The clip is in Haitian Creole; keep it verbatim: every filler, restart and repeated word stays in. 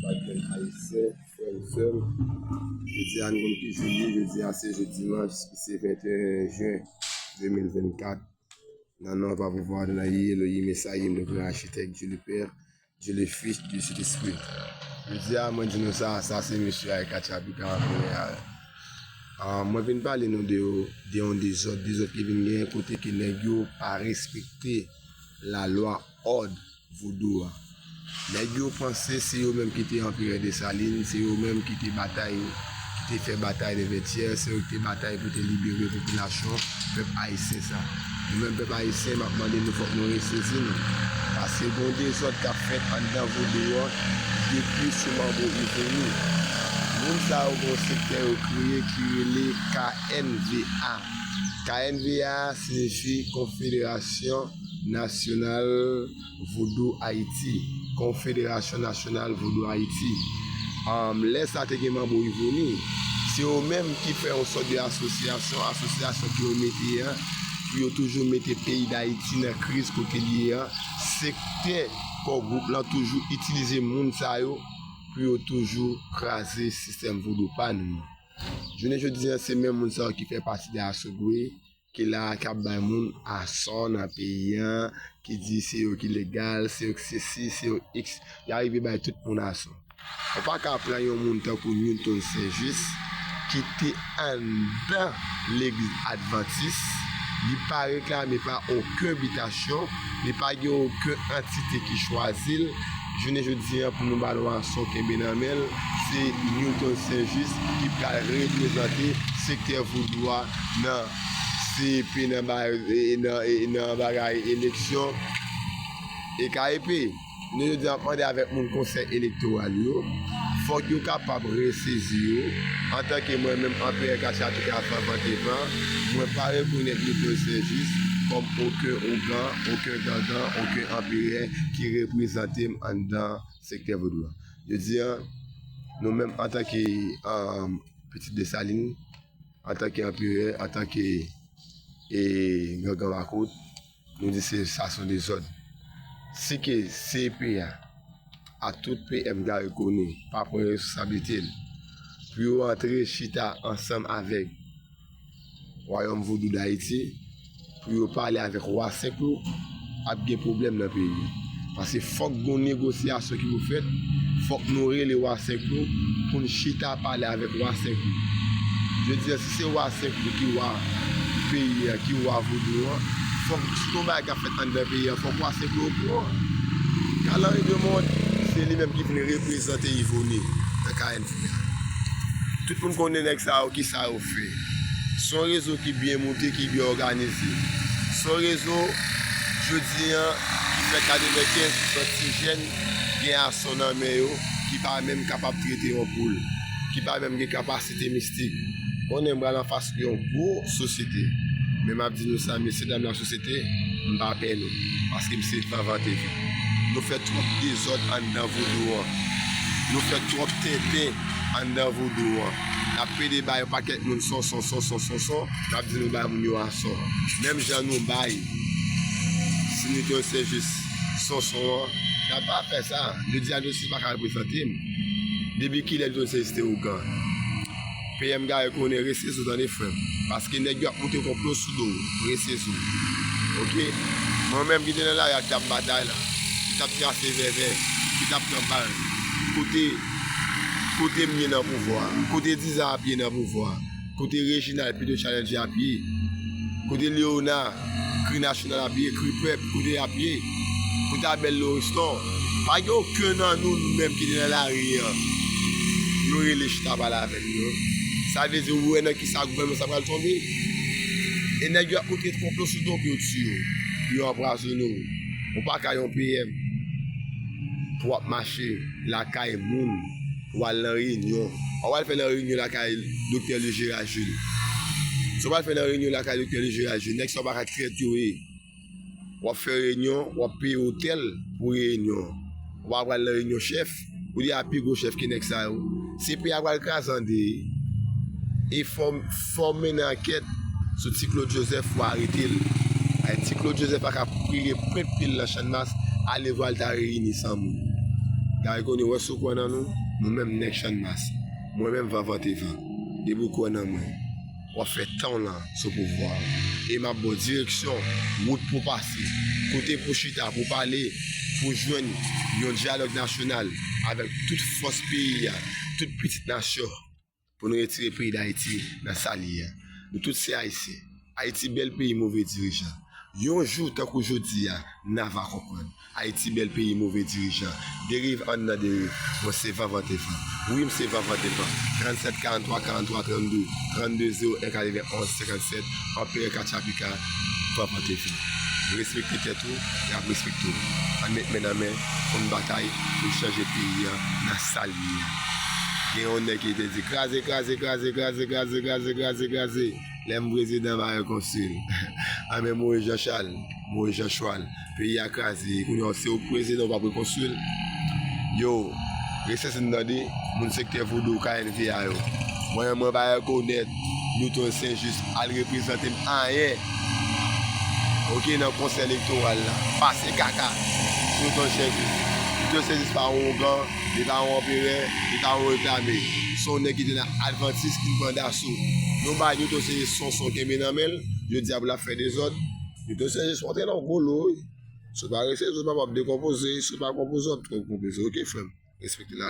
Patwon ayisyen, frè m, sè m. Jodi a, nou konn ki jou li ye. Jodi a, se jou dimanch, ki se venteyen jen de mil vennkat. Nan non a Papa, Fwa, Adonai, Elohim, Mesayim, le gran achitèk, Dieu le Père, Dieu le Fils, Dieu Saint-Esprit. Jodi a, mwen di nou sa, sa se mesye a, Katya Pika, kounye a. Ah, mwen vin pale nou de, de yon dezòd, dezòd ki vin genyen kote ke nèg yo pa respekte lalwa, òd vodou a. Nèg yo panse se yo menm ki te anperè Desalin, se yo menm ki te batay, ki te fè batay de Vètyè, se yo ki te batay pou te libere popilasyon pèp ayisyen sa. Nou menm pèp ayisyen, m ap mande nou, fòk nou resezi nou. Paske gon dezòd k ap fèt anndan vodou an depi sou manbo Ivoni. Moun sa yo gon sektè yo kreye ki rele K N V A. K N V A siyifi Konfederasyon Nasyonal Vodou Ayiti, Konfederasyon Nasyonal Vodou Ayiti. Lè sa te gen manbo Ivoni, se yo menm ki fè yon sòt de asosyasyon, asosyasyon ke yo mete an, pou yo toujou mete peyi Dayiti nan kriz kote li ye an. Sektè Core Group lan toujou itilize moun sa yo pou yo toujou kraze sistèm vodou pa nou an. Jounen jodi an, se menm moun sa yo ki fè pati de Asogwe, ki la a, k ap bay moun asò nan peyi an, ki di se yo ki legal, se yo ki sesi, se yo iks, y a rive bay tout moun asò. Ou pa ka pran yon moun tankou Newton Saint Just, ki te anndan legliz advantis, li pa reklame pa okenn bitasyon, li pa gen okenn antite ki chwazi l. Jounen jodi an, pou nou ba l yon asò kenbe nan men l, se Newton Saint Just ki pral reprezante sektè vodou a nan C E P, nan ba-, e, nan, e, nan bagay eleksyon e K E P. Jounen jodi an, m ap mande avèk moun konsèy elektoral yo, fòk yo kapab resezi yo. Antanke mwen menm, Anperè Katya Pika Fwa Vantevan, mwen pa rekonèt Newton Saint Just kòm okenn ougan, okenn gangan, okenn anperè ki reprezante m anndan sektè vodou a. Jodi an, nou menm antanke, um, pitit Desalin, antanke anperè, antanke, e, gangan makout, nou di se, sa se yon dezòd. Si ke C E P a, ak tout P M Garry Conille, pa pran responsablite l pou yo antre chita ansanm avèk Wayòm Vodou Dayiti, pou yo pale avèk Wa Senk Lou, ap gen pwoblèm nan peyi a. Paske fòk gon negosyasyon ki pou fèt, fòk nou rele Wa Senk Lou pou n chita pale avèk Wa Senk Lou. Jodi a, si se Wa Senk Lou ki wa peyi a, ki wa vodou an, fòk tout yon bagay k ap fèt anndan peyi a, fòk Wa Senk Lou okouran. Kalanri de mond, se li menm ki vin reprezante Ivoni nan K N V A. Tout moun konnen nèg sa yo, kisa yo fè. Se yon rezo ki byen moute, ki byen òganize. Se yon rezo, jodi an, ki fè katrevenkenz pousan ti jèn gen asò nan men yo, ki pa menm kapab trete yon poul, ki pa menm gen kapasite mistik. Konnen m pral anfas yon gwo sosyete. Men m ap di nou sa, mesye dam lasosyete, m pa pè nou, paske m se van vante vi. Nou fè twòp dezòd anndan vodou an. Nou fè twòp tenten anndan vodou an. N ap pede bay yon pakèt moun sonson, sonson, sonson. N ap di nou bay moun yo asò. Menm jan nou bay Sinityon Sejis sonson an, n ap pa fè sa. Jodi a, Jezi pa ka reprezante m. Depi kilè Jezi te ougan? P M Garry Conille, resezi w tande, frè m. Paske nèg yo ap moute konplo sou do w. Resezi w. Oke? Mwen menm ki te nan lari a, ki t ap batay la, ki t ap trase vèvè, ki t ap pran bal. Kote, kote m ye nan pouvwa a? Kote Dizan ap ye nan pouvwa a? Kote Reginald Peter Challenger ap ye? Kote Léona, Kri Nasyonal ap ye, Kri Pèp, kote y ap ye? Kote Abel Loriston? Pa gen okenn nan nou, nou menm ki te nan lari an, nou rele chita pale avèk nou. Sa vle di, ou wè nan kisa gouvènman sa pral tonbe? E nèg yo ap monte konplo sou do w pou yo tiye w, pou yo anpwazonnen w. Ou pa ka yon P M pou w ap mache lakay moun, pou w al nan reyinyon. W ap al fè nan reyinyon lakay Doktè Louis Gérard Jules. Sa w pral fè nan reyinyon lakay Doktè Louis Gérard Jules, nèg sa yo pa ka trèt yo ye. W ap fè reyinyon, w ap peye otèl pou reyinyon. W ap pral nan reyinyon chèf, ou deja pi gwo chèf ke nèg sa yo. Se peyi a pral kraze an de. E fò, fò w mennen ankèt sou Ti Claude Joseph pou arete l. Ay, Ti Claude Joseph pa ka pile pwent pye l nan Channmas, ale vwa l ta reyini san moun. Dayè, kounye a, wè, si w kwè nan nou, nou menm nèg Channmas, mwen menm Van Vante Van, depi w kwè nan mwen, w ap fè tan w lan sou pouvwa. E m ap ba w direksyon, wout pou w pase, kote pou w chita, pou w pale, pou w jwenn yon dyalòg nasyonal avèk tout fòs peyi a, tout pitit nasyon, pou nou retire peyi Dayiti nan sa l ye a. Nou tout se Ayisyen. Ayiti bèl peyi, move dirijan. Yon jou tankou jodi a, n a va konprann. Ayiti bèl peyi, move dirijan. Deriv anndan deriv. Mwen se Van Vante Van. Wi, m se Van Vante Van. Trannsèt karanntwa karanntwa trannde, trannde zewo en katrevenonz senkannsèt, Anperè Katchapika, Van Vante Van. Respekte tèt ou, y ap respekte w. Ann met men nan men pou n batay, pou n chanje peyi a nan sa l ye a. Gen yon nèg ki te di, kraze, kraze, kraze, kraze, kraze, kraze, kraze, kraze. Lè m prezidan, m a rekonstwi l. Anben, Moyiz Jan Chal, Moyiz Jan Chwal, peyi a kraze. Kounye a, se ou k prezidan, ou p ap rekonstwi l. Yo, resanse n tande, moun sektè vodou K N V A yo. Mwen, mwen pa rekonèt Newton Saint Juste al reprezante m anyen. Oke, nan konsèy elektoral la. Pase kaka. Newton Saint Juste. Newton Saint Juste pa yon ougan, li pa yon anperè, li pa yon reklame. Se yon nèg ki te nan Advantis ki pran daso. Nou bay Newton Saint Juste sonson kenbe nan men l, jodi a pou l ap fè dezòd. Newton Saint Juste antre nan gwo lo, wi. Si w pa rete, si w pa, w ap dekonpoze, si w pa konpoze, w ap twò konpoze. Oke, frè m? Respekte lalwa.